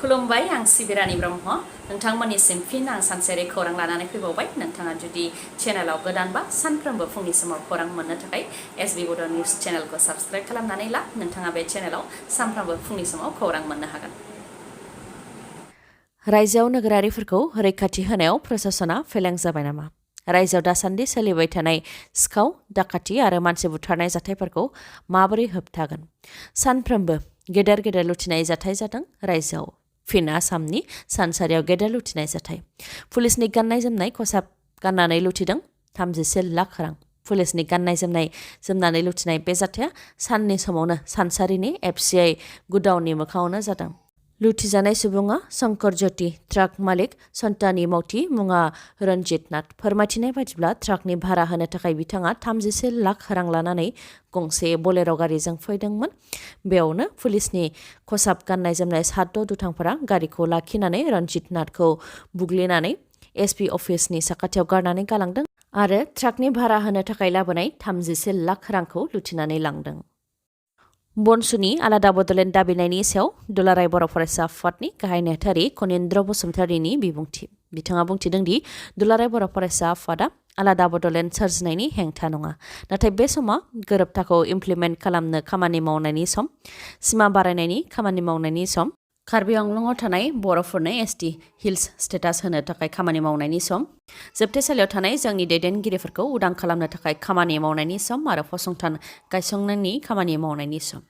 खुलुमबाय आं सिबिरानि ब्रह्म नोंथांमोननिसिम फिन आं सानसेयारि खौरां लानानै फैबावबाय नोंथाङा जुदि चेनेलाव गोदानबा सानफ्रोमबो फुंनि समाव खौरां मोननो थाखाय एसबी बड' निउज चेनेलखौ साबस्क्राइब खालामनानै ला नोंथाङा बे चेनेलाव सानफ्रोमबो फुंनि समाव खौरां मोननो हागोन। रायजोआव नोगोरारिफोरखौ रैखाथि होनायाव प्रशासना फेलें जाबाय नामा? रायजोआव दासान्दि सोलिबाय थानाय सिखाव दाखाथि आरो मानसि बुथारनाय जाथायफोरखौ माबोरै होबथागोन? सानफ्रोमबो गेदेर गेदेर लुथिनाय जाथाय जादों रायजोआव। फिन आसामनि सानसारियाव गेदेर लुथिनाय जाथाय। पुलिसनि गाननाय जोमनाय खसाब गाननानै लुथिदों 31 लाख रां। पुलिसनि गाननाय जोमनानै लुथिनाय बे जाथाया साननि समावनो सानसारिनि एफसिआइ गुदाउननि मोखाङावनो जादों। लुथिजानाय सुबुङा शंकर ज्योति ट्राक मालिक सन्तानि मावथि मुङा रन्जित नाथ। फोरमायथिनाय बायदिब्ला ट्राकनि भारा होनो थाखाय बिथाङा 31 लाख रां लानानै गंसे बोलेर' गारिजों फैदोंमोन। बेयावनो पुलिसनि खसाब गाननाय जोमनाय 7 दुथांफोरा गारिखौ लाखिनानै रन्जित नाथखौ बुग्लिनानै एसपि अफिसनि साखाथियाव गारनानै गालांदों आरो ट्राकनि भारा होनो थाखाय लाबोनाय 31 लाख रांखौ लुथिनानै लांदों। बनसुनि आलादा बड'लेण्ड दाबिनायनि सायाव दुलाराय बर' फरायसा आफादनि गाहाय नेहाथारि खनीन्द्र बसुमतारीनि बिबुंथि। बिथाङा बुंथिदों दि दुलाराय बर' फरायसा आफादा आलादा बड'लेण्ड सोरजिनायनि हेंथा नङा, नाथाय बे समा गोरोबथाखौ इमप्लिमेन्ट खालामनो खामानि मावनायनि सम, सिमा बारायनायनि खामानि मावनायनि सम, कार्बि आंलंआव थानाय बर'फोरनो एसटि हिल्स स्टेटास होनो थाखाय खामानि मावनायनि सम, जोबथेसालियाव थानाय जोंनि दैदेनगिरिफोरखौ उदां खालामनो थाखाय खामानि मावनायनि सम आरो फसंथान गायसंनायनि खामानि मावनायनि सम।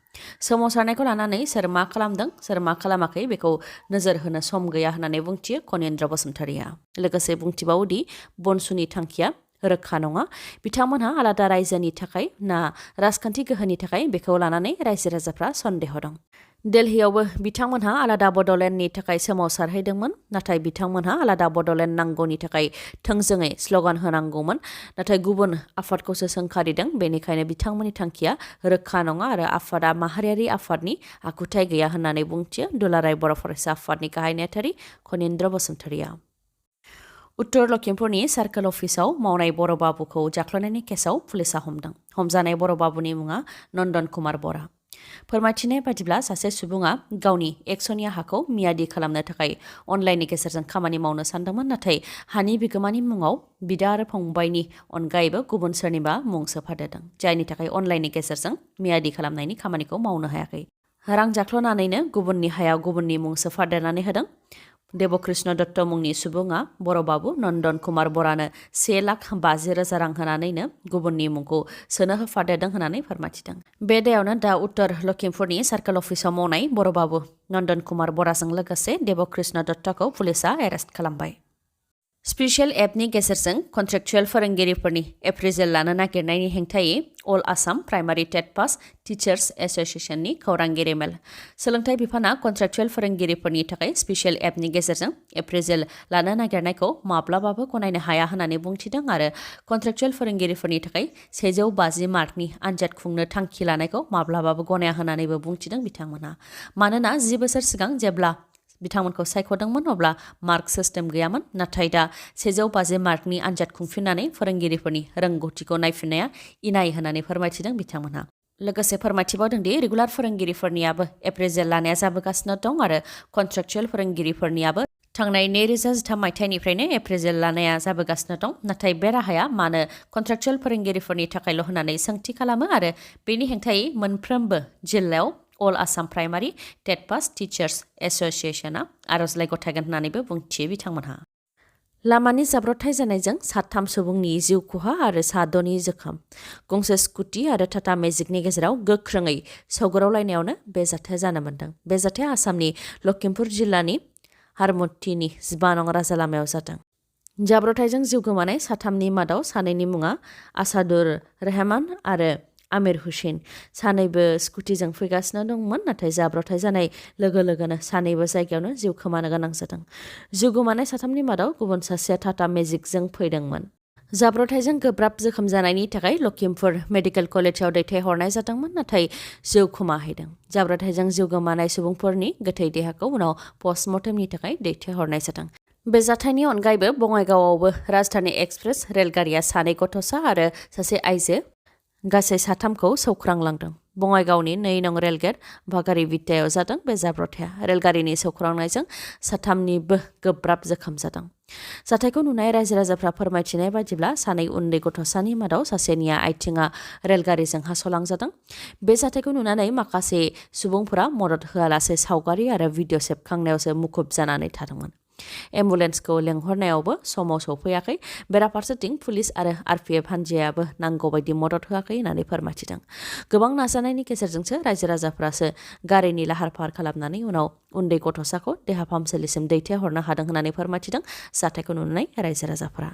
सोमावसारनायखौ लानानै सोर मा खालामदों सोर मा खालामाखै बेखौ नोजोर होनो सम गैया होननानै बुंथियो खनीन्द्र बसुमतारीया। लोगोसे बुंथिबावोदि बनसुनि थांखिया रोखा नङा। बिथांमोनहा आलादा रायजोनि थाखाय ना राजखान्थि गोहोनि थाखाय बेखौ लानानै रायजो राजाफ्रा सन्देह दं। दिल्लीयावबो बिथांमोनहा आलादा बड'लेण्डनि थाखाय सोमावसारहैदोंमोन, नाथाय बिथांमोनहा आलादा बड'लेण्ड नांगौनि थाखाय थोंजोङै स्ल'गान होनांगौमोन, नाथाय गुबुन आफादखौसो सोंखारिदों। बेनिखायनो बिथांमोननि थांखिया रोखा नङा आरो आफादा माहारियारि आफादनि आखुथाय गैया होननानै बुंथियो दुलाराय बर' फरायसा आफादनि गाहाय नेहाथारि खनीन्द्र बसुमतारीया। उत्तर लखिमपुरनि सार्कोल अफिसाव मावनाय बर' बाबुखौ जाख्ल'नायनि केसआव पुलिसा हमदों। हमजानाय बर' बाबुनि मुङा नन्दन कुमार बरा। फोरमायथिनाय बादिब्ला सासे सुबुङा गावनि एकसनिया हाखौ मियादि खालामनो थाखाय अनलाइननि गेजेरजों खामानि मावनो सानदोंमोन, नाथाय हानि बिगोमानि मुङाव बिदा आरो फंबायनि अनगायैबो गुबुन सोरनिबा मुं सोफादेरदों, जायनि थाखाय अनलाइननि गेजेरजों मियादि खालामनायनि खामानिखौ मावनो हायाखै। रां जाख्ल'नानैनो गुबुननि हायाव गुबुननि मुं सोफादेरनानै होदों। देबकृष्ण दत्त मुंनि सुबुङा बर' बाबु नन्दन कुमार बरानो 1,50,000 रां होनानैनो गुबुननि मुंखौ सोनो होफादेरदों होननानै फोरमायथिदों। बे दायावनो दा उत्तर लखिमपुरनि सार्कोल अफिसाव मावनाय बर' बाबु नन्दन कुमार बराजों लोगोसे देबकृष्ण दत्तखौ पुलिसा एरेस्ट खालामबाय। स्पेसियेल एपनि गेजेरजों कन्ट्रेक्चुएल फोरोंगिरिफोरनि एप्रिजेल लानो नागिरनायनि हेंथायै all Assam primary TET pass teachers एस'सिएशननि खौरांगिरि मेल। सोलोंथाइ बिफाना कन्ट्रेक्चुएल फोरोंगिरिफोरनि थाखाय स्पेसियेल एपनि गेजेरजों एप्रिजेल लानो नागिरनायखौ माब्लाबाबो गनायनो हाया होननानै बुंथिदों आरो कन्ट्रेक्चुएल फोरोंगिरिफोरनि थाखाय 150 मार्कनि आनजाद खुंनो थांखि लानायखौ माब्लाबाबो गनाया होननानैबो बुंथिदों बिथांमोनहा। मानोना 10 बोसोर सिगां जेब्ला बिथांमोनखौ सायख'दोंमोन अब्ला मार्क सिस्टेम गैयामोन, नाथाय दा 150 मार्कनि आनजाद खुंफिननानै फोरोंगिरिफोरनि रोंगौथिखौ नायफिननाया इनाय होननानै फोरमायथिदों बिथांमोनहा। लोगोसे फोरमायथिबावदों दि रेगुलार फोरोंगिरिफोरनियाबो एप्रिजेल लानाया जाबोगासिनो दं आरो कन्ट्रेक्चुएल फोरोंगिरिफोरनियाबो थांनाय 2013 मायथाइनिफ्रायनो एप्रिजेल लानाया जाबोगासिनो दं, नाथाय बे राहाया मानो कन्ट्रेक्चुएल फोरोंगिरिफोरनि थाखायल' होननानै सोंथि खालामो आरो बेनि हेंथायै मोनफ्रोमबो जिल्लायाव all Assam primary TET pass teachers एस'सिएशना आर'जलाइ गथायगोन होननानैबो बुंथियो बिथांमोनहा। लामानि जाब्रबथाय जानायजों 7 सुबुंनि जिउ खहा आरो 6 जोखोम। गंसे स्कुटि आरो टाटा मेजिकनि गेजेराव गोख्रोङै सौग्रावलायनायावनो बे जाथाया जानो मोन्दों। बे जाथाया आसामनि लखिमपुर जिल्लानि हारमुथिनि 15 नं राजा लामायाव जादों। जाब्रबथायजों जिउ गोमानाय 3नि मादाव 2नि मुङा आसादुर रहमान आरो आमिर हुसैन। सानैबो स्कुटिजों फैगासिनो दंमोन, नाथाय जाब्रबथाय जानाय लोगो लोगोनो सानैबो जायगायावनो जिउ खोमानो गोनां जादों। जिउ गोमानाय 3नि मादाव गुबुन सासेया टाटा मेजिकजों फैदोंमोन। जाब्रबथायजों गोब्राब जोखोम जानायनि थाखाय लखिमपुर मेडिकेल कलेजाव दैथायहरनाय जादोंमोन, नाथाय जिउ खोमाहैदों। जाब्रबथायजों जिउ गोमानाय सुबुंफोरनि गोथै देहाखौ उनाव पस्टमर्टेमनि थाखाय दैथायहरनाय जादों। बे जाथायनि अनगायैबो बङाइगावआवबो राजधानी एक्सप्रेस रेलगारिया 2 गथ'सा आरो सासे आइजो गासै 3खौ सौख्रांलांदों। बङाइगावनि 2 नं रेलगेट भागारि बिटायाव जादों बे जाब्रथाया रेलगारिनि सौख्रांनायजों साथामनिबो गोब्राब जोखोम जादों जाथायखौ नुनाय रायजो राजाफ्रा फोरमायथिनाय बायदिब्ला सानै उन्दै गथ'सानि मादाव सासेनिया आथिङा रेलगारिजों हास'लांजादों बे जाथायखौ नुनानै माखासे सुबुंफोरा मदद होआलासे सावगारि आरो भिडिअ सेबखांनायावसो मुखुब जानानै थादोंमोन एम्बुलेन्सखौ लेंहरनायावबो समाव सौफैयाखै बेराफारसेथिं पुलिस आरो आरपिएफ हान्जायाबो नांगौ बायदि मदद होआखै होननानै फोरमायथिदों गोबां नाजानायनि गेजेरजोंसो रायजो राजाफ्रासो गारिनि लाहार फाहार खालामनानै उनाव उन्दै गथ'साखौ देहा फाहामसालिसिम दैथायहरनो हादों होननानै फोरमायथिदों जाथायखौ नुनाय रायजो राजाफोरा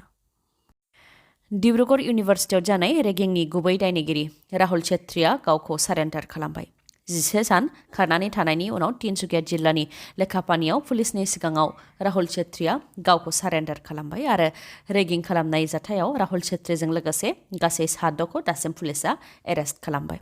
डिब्रुगड़ इउनिभार्सिटियाव जानाय रेगिंनि गुबै दायनिगिरि राहुल छेत्रीया गावखौ सारेन्डार खालामबाय 10 सान खारनानै थानायनि उनाव तिनसुकिया जिल्लानि लेखापानियाव पुलिसनि सिगाङाव राहुल छेत्रीया गावखौ सारेन्डार खालामबाय आरो रेगिं खालामनाय जाथायाव राहुल छेत्रीजों लोगोसे गासै 7 दासिम पुलिसा एरेस्ट खालामबाय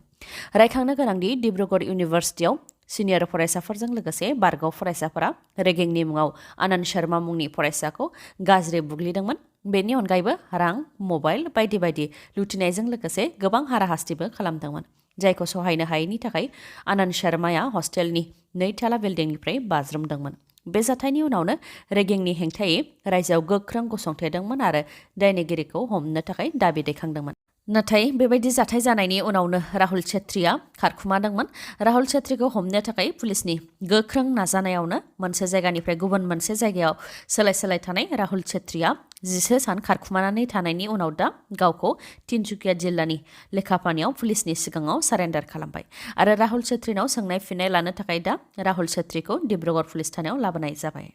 रायखांनो गोनांदि डिब्रुगड़ इउनिभार्सिटियाव सिनियर फरायसाफोरजों लोगोसे बारगाव फरायसाफोरा रेगिंनि मुङाव आनन्द शर्मा मुंनि फरायसाखौ गाज्रि बुग्लिदोंमोन बेनि अनगायैबो रां मबाइल बायदि बायदि लुथिनायजों लोगोसे गोबां हाराहास्तिबो खालामदोंमोन जायखौ सहायनो हायैनि थाखाय आनन्द शर्माया हस्टेलनि 2 थाला बिल्डिंनिफ्राय बाज्रुमदोंमोन बे जाथायनि उनावनो रेगिंनि हेंथायै रायजोआव गोख्रों गसंथेदोंमोन आरो दायनिगिरिखौ हमनो थाखाय दाबि दैखांदोंमोन नाथाय बेबायदि जाथाय जानायनि उनावनो राहुल छेत्रीया खारखुमादोंमोन राहुल छेत्रीखौ हमनो थाखाय पुलिसनि गोख्रों नाजानायावनो मोनसे जायगानिफ्राय गुबुन मोनसे जायगायाव सोलाय थानाय राहुल छेत्रीया 10 सान खारखुमानानै थानायनि उनाव दा गावखौ तिनसुकिया जिल्लानि लेखापानियाव पुलिसनि सिगाङाव सारेन्डार खालामबाय आरो राहुल छेत्रीनाव सोंनाय फिननाय लानो थाखाय दा राहुल छेत्रीखौ डिब्रुगड़ पुलिस थानायाव लाबोनाय जाबाय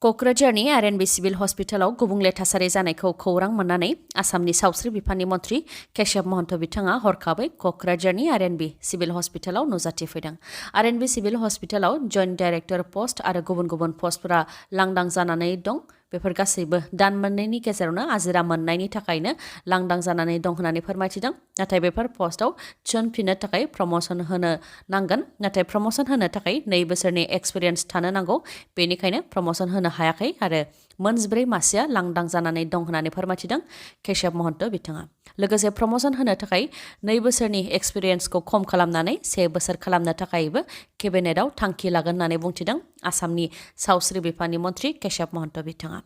क'क्राझारनि आरएनबि सिभिल हस्पिटालाव गुबुंले थासारि जानायखौ खौरां मोननानै आसामनि सावस्रि बिफाननि मन्थ्रि केशव महन्त बिथाङा हरखाबै क'क्राझारनि आरएनबि सिभिल हस्पिटालाव नुजाथिफैदों आरएनबि सिभिल हस्पिटालाव जइन्ट डाइरेक्टर पस्ट आरो गुबुन गुबुन पस्टफोरा लांदां जानानै दं बेफोर गासैबो दान मोननैनि गेजेरावनो आजिरा मोननायनि थाखायनो लांदां जानानै दं होननानै फोरमायथिदों नाथाय बेफोर पस्टआव थिसनफिननो थाखाय प्रमोशन होनो नांगोन नाथाय प्रमोशन होनो थाखाय 2 बोसोरनि एक्सपिरियेन्स थानो नांगौ बेनिखायनो प्रमोशन होनो हायाखै आरो मोनजिब्रै मासिया लांदां जानानै दं होननानै फोरमायथिदों केशव महन्त बिथाङा लोगोसे प्रमोशन होनो थाखाय 2 बोसोरनि एक्सपिरियेन्सखौ खम खालामनानै 1 बोसोर खालामनो थाखायबो केबिनेटआव थांखि लागोन होननानै बुंथिदों आसामनि सावस्रि बिफाननि मन्थ्रि केशव महन्त बिथाङा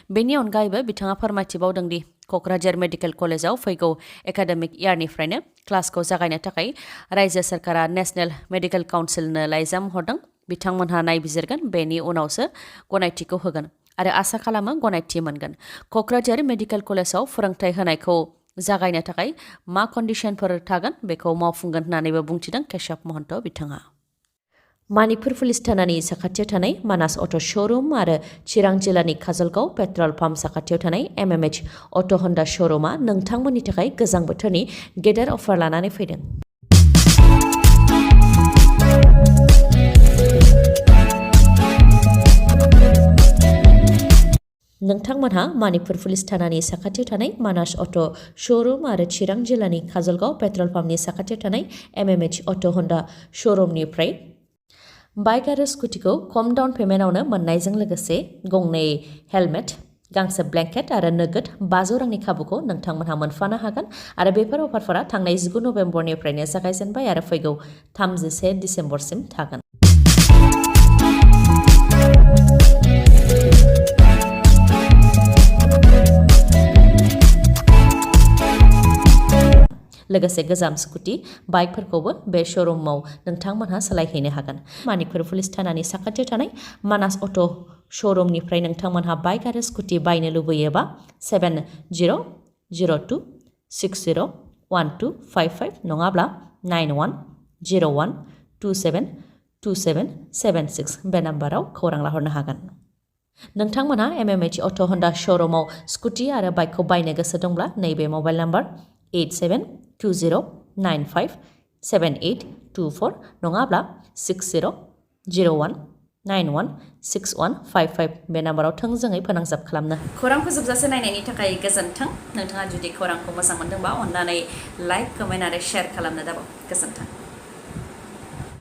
बेनि अनगायैबो बिथाङा फोरमायथिबावदों दि क'क्राझार मेडिकेल कलेजाव फैगौ एकाडेमिक इयारनिफ्रायनो क्लासखौ जागायनो थाखाय रायजो सोरखारा नेशनेल मेडिकेल काउन्सिलनो लाइजाम हरदों बिथांमोनहा नायबिजिरगोन बेनि उनावसो गनायथिखौ होगोन आरो आसा खालामो गनायथि मोनगोन क'क्राझार मेडिकेल कलेजाव फोरोंथाय होनायखौ जागायनो थाखाय मा कन्डिशनफोर थागोन बेखौ मावफुंगोन होननानैबो बुंथिदों केशव महन्त बिथाङा मानिपुर पुलिस थानानि साखाथियाव थानाय मानास अट' श'रुम आरो चिरां जिल्लानि काजलगाव पेट्रल पाम्प साखाथियाव थानाय एमएमएच अट' हन्डा श'रुमा नोंथांमोननि थाखाय गोजां बोथोरनि गेदेर अफार लानानै फैदों नोंथांमोनहा मानिपुर पुलिस थानानि साखाथियाव थानाय मानास अट' श'रुम आरो चिरां जिल्लानि काजलगाव पेट्रल पाम्पनि साखाथियाव थानाय एमएमएच अट' हन्डा श'रुमनिफ्राय बाइक आरो स्कुटिखौ खम डाउन पेमेन्टआवनो मोननायजों लोगोसे गंनै हेलमेट गांसे ब्लेंकेट आरो नोगोद 500 रांनि खाबुखौ नोंथांमोनहा मोनफानो हागोन आरो बेफोर अफारफोरा थांनाय 19 नभेम्बरनिफ्रायनो जागायजेनबाय आरो फैगौ 31 डिसेम्बरसिम थागोन लोगोसे गोजाम स्कुटि बाइकफोरखौबो बे श'रुमाव नोंथांमोनहा सोलायहैनो हागोन मानिपुर पुलिस थानानि साखाथियाव थानाय मानास अट' श'रुमनिफ्राय नोंथांमोनहा बाइक आरो स्कुटि बायनो लुबैयोबा 7002601255 नङाब्ला 9101272776 बे नाम्बाराव खौरां लाहरनो हागोन नोंथांमोनहा एमएमएच अट' हन्डा श'रुमाव स्कुटि आरो बाइकखौ बायनो गोसो दंब्ला नैबे मबाइल नाम्बार 8720957824 नङाब्ला 6001916155 बे नाम्बाराव थोंजोङै फोनांजाब खालामनो खौरां फोजोबजासे नायनायनि थाखाय गोजोन्थों नोंथाङा जुदि खौरांखौ मोजां मोनदोंबा अन्नानै लाइक कमेन्ट आरो शेयार खालामनो दाबाव गोजोन्थों